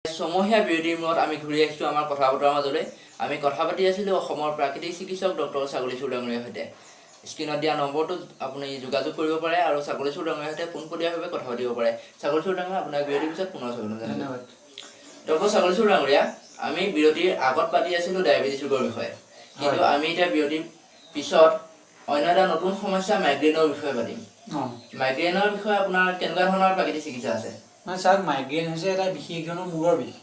ছমহীয়া বিৰতিৰ মূৰত আমি ঘূৰি আহিছোঁ আমাৰ কথা বতৰাৰ মাজলৈ। আমি কথা পাতি আছিলোঁ অসমৰ প্ৰাকৃতিক চিকিৎসক ডক্টৰ ছাগলী চুৰ ডাঙৰীয়াৰ সৈতে। স্ক্ৰীণত দিয়া নম্বৰটোত আপুনি যোগাযোগ কৰিব পাৰে আৰু ছাগলী চুৰ ডাঙৰীয়াৰ সৈতে পোনপটীয়াভাৱে কথা পাতিব পাৰে। ছাগলী চুৰ ডাঙৰীয়া, আপোনাক বিৰতিৰ পিছত পুনৰ স্বাগতম জনাইছোঁ। ধন্যবাদ। ডক্টৰ ছাগলী চুৰ ডাঙৰীয়া, আমি বিৰতিৰ আগত পাতি আছিলোঁ ডায়েবেটিছ ৰোগৰ বিষয়ে, কিন্তু আমি এতিয়া বিৰতিৰ পিছত অন্য এটা নতুন সমস্যা মাইগ্ৰেইনৰ বিষয়ে পাতিম। মাইগ্ৰেইনৰ বিষয়ে আপোনাৰ কেনেকুৱা ধৰণৰ প্ৰাকৃতিক চিকিৎসা আছে? মানে চাওক, মাইগ্ৰেইন হৈছে এটা বিশেষ ধৰণৰ মূৰৰ বিষ।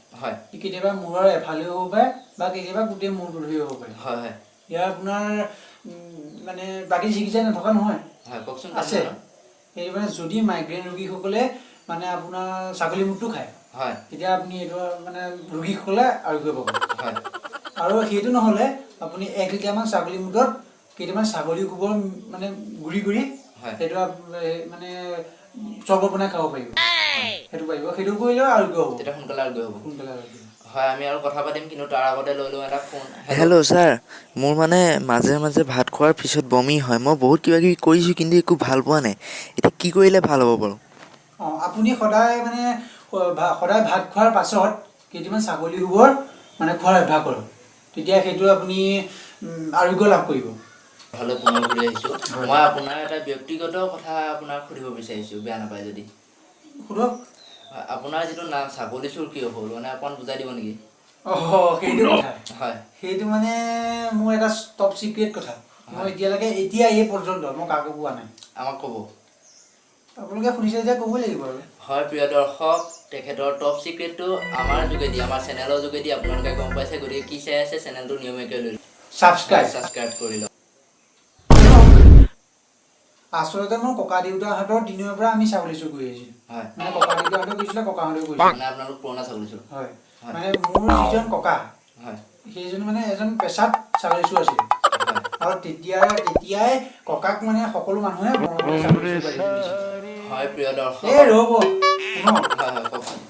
ই কেতিয়াবা মূৰৰ এফালেও হ'ব পাৰে বা কেতিয়াবা গোটেই মূৰটো ধৰি হ'ব পাৰে। হয় হয় ইয়াৰ আপোনাৰ মানে বাকী চিকিৎসা নথকা নহয়। হয়, কওকচোন। আছে। কেনেধৰণৰ? সেইটো মানে যদি মাইগ্ৰেইন ৰোগীসকলে মানে আপোনাৰ ছাগলী মূৰটো খায়, তেতিয়া আপুনি এইটো মানে ৰোগীসকলে আৰোগ্য পাব। আৰু সেইটো নহ'লে আপুনি 1 লিটাৰমান ছাগলী মূতত কেইটামান ছাগলী গোবৰ মানে গুড়ি কৰি সেইটো মানে চৰ্বত বনাই খাব পাৰিব। সেইটো পাৰিব, সেইটো কৰিলেও আৰোগ্য হ'ব। তেতিয়া সোনকালে আৰোগ্য হ'ব। সোনকালে আৰোগ্য হ'ব। হয়, আমি আৰু কথা পাতিম, কিন্তু তাৰ আগতে লৈ লওঁ এটা ফোন। হেল্ল' ছাৰ, মোৰ মানে মাজে মাজে ভাত খোৱাৰ পিছত বমি হয়। মই বহুত কিবা কিবি কৰিছোঁ, কিন্তু একো ভাল পোৱা নাই। এতিয়া কি কৰিলে ভাল হ'ব বাৰু? অঁ, আপুনি সদায় মানে সদায় ভাত খোৱাৰ পাছত কেইটামান ছাগলী গোবৰ মানে খোৱাৰ অভ্যাস কৰক। তেতিয়া সেইটো আপুনি আৰোগ্য লাভ কৰিব। ভালে, পুনৰ ঘূৰি আহিছোঁ। মই আপোনাৰ এটা ব্যক্তিগত কথা আপোনাক সুধিব বিচাৰিছোঁ, বেয়া নাপায় যদি। সোধক। হয়, আপোনাৰ যিটো নাম ছাগলী চুৰ কিয় হ'ল, মানে অকণমান বুজাই দিব নেকি? অঁ, সেইটো কথা? হয়। সেইটো মানে মোৰ এটা টপ চিক্ৰেট কথা। মই এতিয়ালৈকে, এতিয়া এই পৰ্যন্ত মই কাকো কোৱা নাই। আমাক ক'ব? আপোনালোকে শুনিছে যেতিয়া ক'বই লাগিব আৰু। হয়, প্ৰিয় দৰ্শক, তেখেতৰ টপ চিক্ৰেটটো আমাৰ যোগেদি, আমাৰ চেনেলৰ যোগেদি আপোনালোকে গম পাইছে। গতিকে কি চাই আছে? চেনেলটো নিয়মীয়াকৈ লৈ ছাবস্ক্ৰাইব। ছাবস্ক্ৰাইব কৰি লওক। আচলতে মোৰ ককা দেউতাহঁতৰ দিনৰ পৰা আমি ছাগলী চুৰ কৰি আহিছিলোঁ। মানে ককা দেউতাহঁতেও কৰিছিলে, ককাহঁতেও কৰিছিলে। মানে আপোনালোক পুৰণা ছাগলী চোৰ? হয়। হয়। মানে মোৰ যিজন ককা, সেইজন মানে এজন পেছাত ছাগলী চোৰ আছিল। আৰু তেতিয়াই ককাক মানে সকলো মানুহে মৰমতে ছাগলী চোৰ পাতি দিছিল। হয়, প্ৰিয় দৰ্শক। এই ৰ'ব, শুনক। হয় হয় কওকচোন।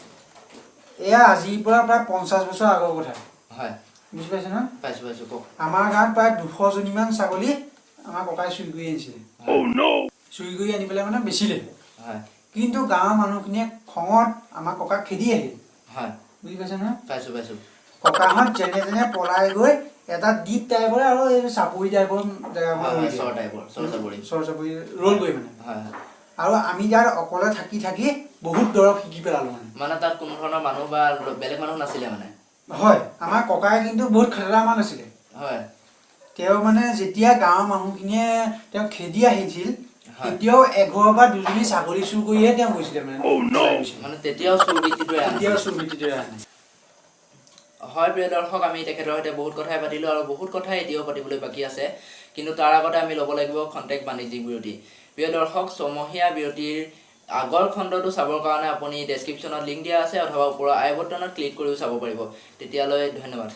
এয়া আজিৰ পৰা প্ৰায় 50 বছৰ আগৰ কথা। বুজি পাইছে নহয়? পাইছোঁ পাইছোঁ, কওক। আমাৰ গাঁৱত প্ৰায় 200জনীমান ছাগলী আমাৰ ককাই চুৰি কৰি আনিছিলে। চুৰি কৰি আনি পেলাই মানে বেচিলে। কিন্তু গাঁৱৰ মানুহখিনিয়ে খঙত আমাৰ ককাক খেদি আহিল। বুজি পাইছে নহয়? পাইছোঁ পাইছোঁ। ককাহঁত যেনে তেনে পলাই গৈ এটা দ্বীপ টাইপৰ আৰু এই চাপৰি টাইপৰ জেগা। হয় হয় চৰ টাইপৰ, চৰ চাপৰি। চৰ চাপৰি ৰ'লগৈ মানে। হয় হয় আৰু আমি তাত অকলে থাকি থাকি বহুত দৰৱ শিকি পেলালো মানে। মানে তাত কোনো ধৰণৰ মানুহ বা বেলেগ মানুহ নাছিলে মানে? হয়, আমাৰ ককাই কিন্তু বহুত খাতৰা মান আছিলে। তেওঁ মানে যেতিয়া গাঁৱৰ মানুহখিনিয়ে তেওঁক খেদি আহিছিল, তেতিয়াও এঘৰৰ পৰা দুজনী ছাগলী চুৰ কৰিহে তেওঁ গৈছিলে মানে ওলাই গৈছিলে। মানে তেতিয়াও চুৰ বৃত্তিটোৱে আনিছিল। তেতিয়াও চুৰ বৃত্তিটোৱে আনে। হয়, প্ৰিয় দৰ্শক, আমি তেখেতৰ সৈতে বহুত কথাই পাতিলোঁ আৰু বহুত কথাই এতিয়াও পাতিবলৈ বাকী আছে, কিন্তু তাৰ আগতে আমি ল'ব লাগিব খন্তেক বাণিজ্যিক বিৰতি। প্ৰিয় দৰ্শক, ছমহীয়া বিৰতিৰ আগৰ খণ্ডটো চাবৰ কাৰণে আপুনি ডেছক্ৰিপশ্যনত লিংক দিয়া আছে অথবা ওপৰৰ আই বটনত ক্লিক কৰিও চাব পাৰিব। তেতিয়ালৈ ধন্যবাদ।